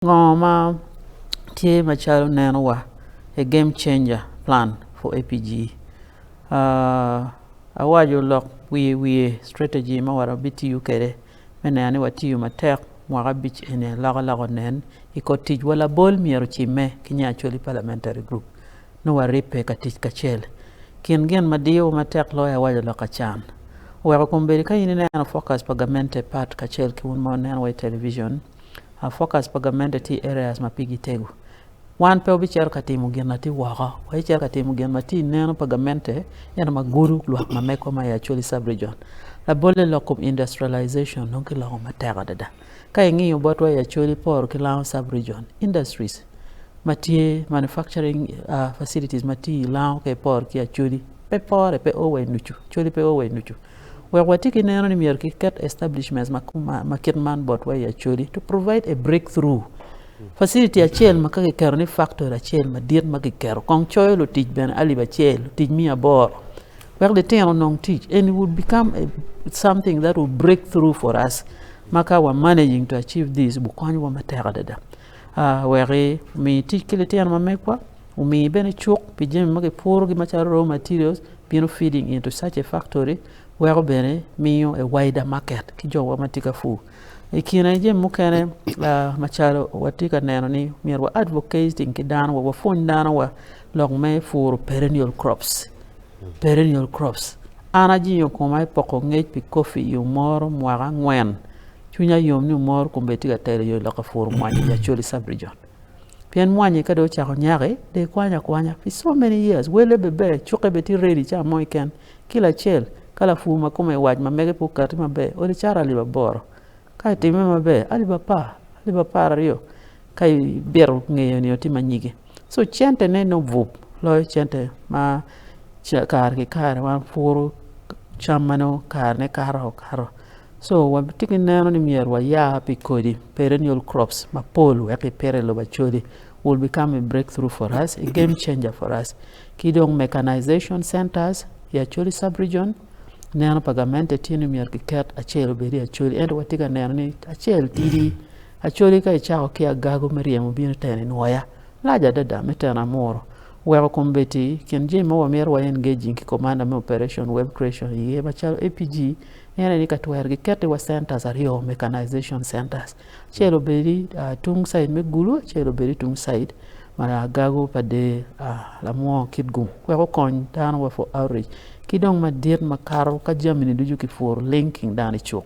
Ngo ma tye macalo nenowa a game changer plan for APG. Awaco lok wiye wiye strategy ma wabitiyo kwede me neno ni watiyo matek mwaka 5 eni alokaloka onen i kor ticwa labol myero ocimme ki nyo Acholi Parliamentary Group nongo waribbe ka tic kacel. Kin gin ma diyowa matek loyo awaco lok acan oweko kombeddi ka in ineno focus pa gamente pat kacel ki wun ma wunenowa i television focus pa gamente tye i areas ma pigi tego. Wan pe wabicito ka timo gin na tye woko, wabicito ka timo gin ma tye i neno pa gamente ento ma gudo lwak ma megwa ma i Acholi sub-region. Labolle lok kom industrialization dong kiloko matek adada. Ka ingiyo botwa i Acholi poro ki Lango sub-region, industries ma tye manufacturing facilities ma tye i Lango ka iporo ki Acholi pe pore pe o wa i nucu, Acholi pe o wa i nucu. Wek watye ki neno ni myero kiket establishments ma kit man botwa i Acholi to provide a breakthrough. Facility acel ma ka kiketo ni factory acel madit ma kiketo kong coyo lutic bene 1000 lutic 800 wek litino onong tic and it would become a, something that will break through for us ma ka wa managing to achieve this bukonyowa matek adada. Wek omi tic ki litino ma megwa, omi bene cuk pi jami ma kipurogi macalo raw materials bino feeding into such a factory weko bene miyo a wider market ki jowa ma tye ka pur. I kine jami mukene macalo watye ka neno ni myero wa advocating ki dano wa wapwony dano wa lok me puro perennial crops. Perennial crops. An ajingo koma i poko ngec pi coffee i Omoro mwaka 4. Cwinya yom ni Omoro kombeddi tye ka telo yo i lok ka puro mwanyi i Acholi sub-region. Pien mwanyi ka dong ocako nyaki, dong ikwanyo akwanya pi so many years, wele bene ber, cukke bene tye ready ca mo keken. Kilo acel ka lapur ma kome wac ma mege pe okati maber odi cato 8000 ka itime maber 10,000, 12,000 ka ibito ngeyo ni tye ma nyige. So centene nongo bup loyo cente ma kare ki kare wan puro cam ma nongo karene kato okato. So watye ki neno ni myero wayar pi kodi perennial crops mapol wek kipit i lobo Acholi will become a breakthrough for us, a game changer for us. Ki dong mechanization centers i Acholi sub-region neno pa gamente tye ni myero kiket acel obed i Acholi ento watye ka neno ni acel tidi Acholi ka icako ki agago me ryemo bino teno i nwoya lac adada me teno amuro weko kombeddi kin jami ma wamito wa engaging ki commander me operation web creation iye macalo APG en aye ni ka twero giketi wa centers aryo mechanization centers acel obedi tung side me Gulu acel obedi tung side ma agago pa der lamwo Kitgum wek okony dano wa for outreach ki dong madit makato ka jami ni ducu kipuro linking dano i cuk.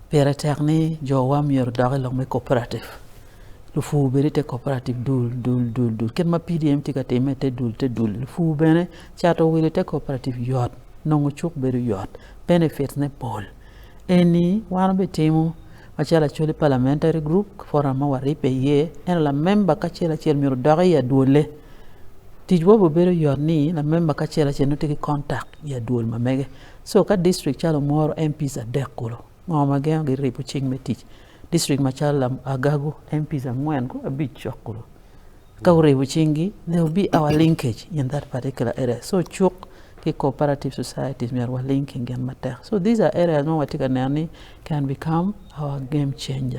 Pire tek ni jowa myero odok i lok me cooperative lupur bed i te cooperative dul dul dul dul kit ma PDM tye ka time i te dul te dul lupur bene cato wil i te cooperative yot nongo cuk bedo yot benefits ne pol eni wan obitimo macalo Acholi Parliamentary Group forum ma waribbe iye ento lamemba ka acel acel myero odok i adwolle ticwa obibedo yot ni lamemba ka acel acel nongo tye ki contact i adwol ma mege so ka district calo Omoro MPs adek kulu ngo ma gengo giribo cing me tic district macalo Agago MPs 4 ku 5 cok kulu ka guribo cinggi there will be our linkage in that particular area so cuk ki cooperative societies myero wa linking gin matek so these are areas ma watye ka neno ni can become our game changer.